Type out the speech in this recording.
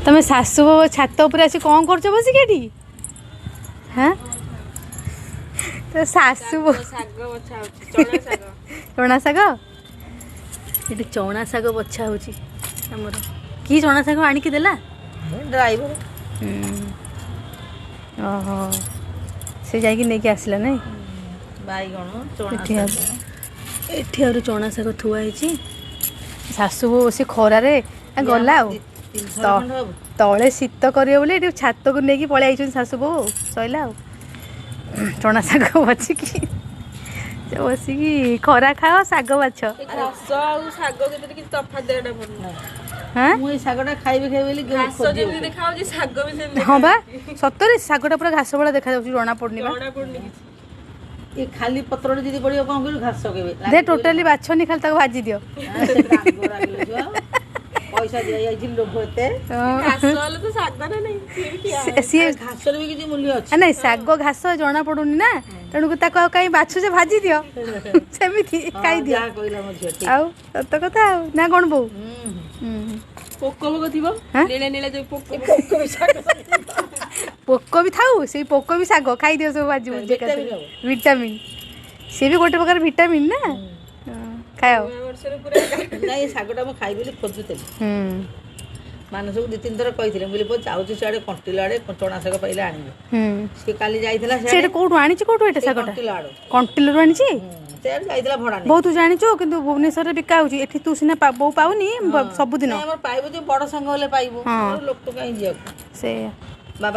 ତମେ ଶାଶୁ ବୋହୂ ଛାତ ଉପରେ ଆସି କ'ଣ କରୁଛ ବସିକି ଏଠି? ହଁ, ତ ଶାଶୁ ବୋହୂ ଶାଗ ବଛା ହଉଛି, ଚଣା ଶାଗ। ଚଣା ଶାଗ, ଏଠି ଚଣା ଶାଗ ବଛା ହଉଛି ଆମର। କି ଚଣା ଶାଗ ଆଣିକି ଦେଲା? ଡ୍ରାଇଭର। ଓହୋ, ସେ ଯାଇକି ନେଇକି ଆସିଲା ନାଇଁ? ବାଇଗଣ, ଚଣା ଏଠି ଶାଗ। ଏଠି ଆହୁରି ଚଣା ଶାଗ ଥୁଆ ହେଇଛି। ଶାଶୁ ବୋହୂ ବସି ଖରାରେ ଗଲା ଆଉ 3ଥର ଖଣ୍ଡେ ହବ। ତଳେ ଶୀତ କରିବ ବୋଲି ଏଠି ଛାତକୁ ନେଇକି ପଳେଇ ଆଇଛନ୍ତି ଶାଶୁ ବୋହୂ। ସଇଲା ଆଉ, ଚଣା ଶାଗ ବାଛିକି ବସିକି ଖରା ଖାଅ, ଶାଗ ବାଛ। ଏ ଘାସ ଆଉ ଶାଗ ଭିତରେ କିଛି ତଫାତ ଦେହଟା ପଡୁନି। ହଁ। ମୁଁ ଏଇ ଶାଗଟା ଖାଇବି ଖାଇବି ବୋଲି ଘାସ ଯେମିତି ଦେଖାଯାଉଛି, ଶାଗ ବି ସେମିତି। ହଁ ବା, ସତରେ ଶାଗଟା ପୁରା ଘାସ ଭଳିଆ ଦେଖାଯାଉଛି, ଜଣା ପଡୁନି ବା। ଜଣା ପଡୁନି କିଛି। ଏ ଖାଲି ପତ୍ରଟା ଯଦି ପଡିବ, କଣ କହିଲୁ, ଘାସ କେବେ ଦେ, ଟୋଟାଲି ବାଛନି, ଖାଲି ତାକୁ ଭାଜି ଦିଅ। ପଇସା ଦିଆଯାଇଛି, ଲୋଭ ଏତେ। ଘାସ ହେଲେ ତ ଶାଗ ନା ନାଇଁ, ସିଏ ବି ଖିଆ ହବ। ସିଏ ଘାସରେ ବି କିଛି ମୂଲ୍ୟ ଅଛି। ନାଇଁ, ଶାଗ ଘାସ ଜଣା ପଡୁନି ନା, ତେଣୁ ତାକୁ ଆଉ କାହିଁ ବାଛୁଛ? ଭାଜି ଦିଅ ସେମିତି, ଖାଇଦିଅ। ଯାହା କହିଲା ମୋ ଝିଅ ଠିକ। ଆଉ ସତ କଥା ଆଉ ନା କଣ ବୋଉ? ହୁଁ। ହୁଁ। ପୋକ ଫୋକ ଥିବ। ହାଁ? ନୀଳ ନୀଳ ଯୋଉ ପୋକ। ପୋକ ବି ଶାଗ। ପୋକ ବି ଥାଉ, ସେଇ ପୋକ ବି ଶାଗ, ଖାଇଦିଅ ସବୁ ଭାଜି ଭୁଜି। ଭିଟାମିନ୍ ହବ। ଭିଟାମିନ୍, ସିଏ ବି ଗୋଟେ ପ୍ରକାର ଭିଟାମିନ୍ ନା। ହଁ, ଖାଅ। ନୂଆ ବର୍ଷରେ ପୁରା ନାଇଁ, ଏ ଶାଗଟା ମୁଁ ଖାଇବି ବୋଲି ଖୋଜୁଥିଲି। ମାନସକୁ 2-3 ଥର କହିଥିଲି। ମୁଁ କହିଲି, ପୁଅ ଯାଉଛି ସିଆଡ଼େ କଣ୍ଟିଲ ଆଡ଼େ, ଚଣା ଶାଗ ପାଇଲେ ଆଣିବି। ସିଏ କାଲି ଯାଇଥିଲା ସେଇଟା ସିଆଡ଼େ। କୋଉଠୁ ଆଣିଛି? କୋଉଠୁ ଏଇଟା ସେଇ ଶାଗଟା? କଣ୍ଟିଲ ଆଡ଼ୁ। କଣ୍ଟିଲରୁ ଆଣିଛି? ସିଆଡ଼େ ଯାଇଥିଲା ଭଡ଼ା ନେଇ। ବହୁତ ଜାଣିଛୁ, କିନ୍ତୁ ଭୁବନେଶ୍ୱରରେ ବିକା ହଉଛି। ଏଠି ତୁ ସିନା ବୋଉ ପାଉନି ସବୁଦିନ। ନାଇଁ, ଆମର ପାଇବୁ ଯେ ବଡ଼ ସାଙ୍ଗ ହେଲେ ପାଇବୁ। ହଁ। ଆମର ଲୋକ କାହିଁ ଯିବାକୁ? ସେଇଆ। ବାବା।